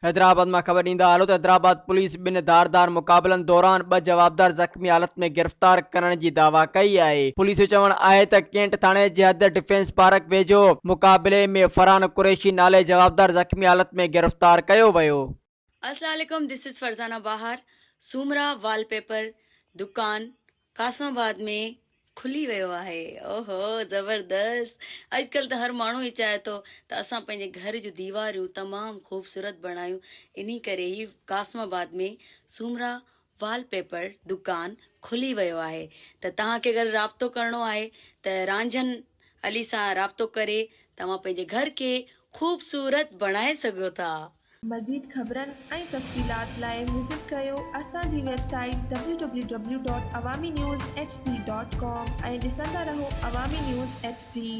حيدرآباد مان خبر ڏيندا هلو ته حيدرآباد پوليس ٻن ڌار ڌار مقابلن دوران ٻه جوابدار زخمي حالت ۾ گرفتار ڪرڻ جي دعويٰ ڪئي آهي. پوليس جو چوڻ آهي ته ڪينٽ ٿاڻي جي حد ڊفينس پارڪ ويجهو مقابلي ۾ فرحان قريشي نالي جوابدار زخمي حالت ۾ گرفتار ڪيو ويو. السلام عليڪم this is Farzana Bahar Soomra wallpaper دڪان قاسم آباد ۾ کلي ويو آهي اوهو زبردست اڄڪلهه ته هر ماڻهو ئي چاهي ٿو ته اسان پنهنجي گهر جون ديواريون تمام خوبصورت بڻايون انهي ڪري هي قاسم آباد ۾ سومرا وال پيپر دڪان کلي ويو آهي ته توهان کي اگر رابطو ڪرڻو آهي ته رانجهن علي سان رابطو ڪري توهان پنهنجي گهر کي خوبصورت بڻائي سگهو ٿا. مزيد خبرن ۽ تفصيلات لاء وزٽ ڪريو اسان جي website W W W dot Awami news H D dot com ۽ ڏسندا رهو عوامي نيوز ايڇ ڊي.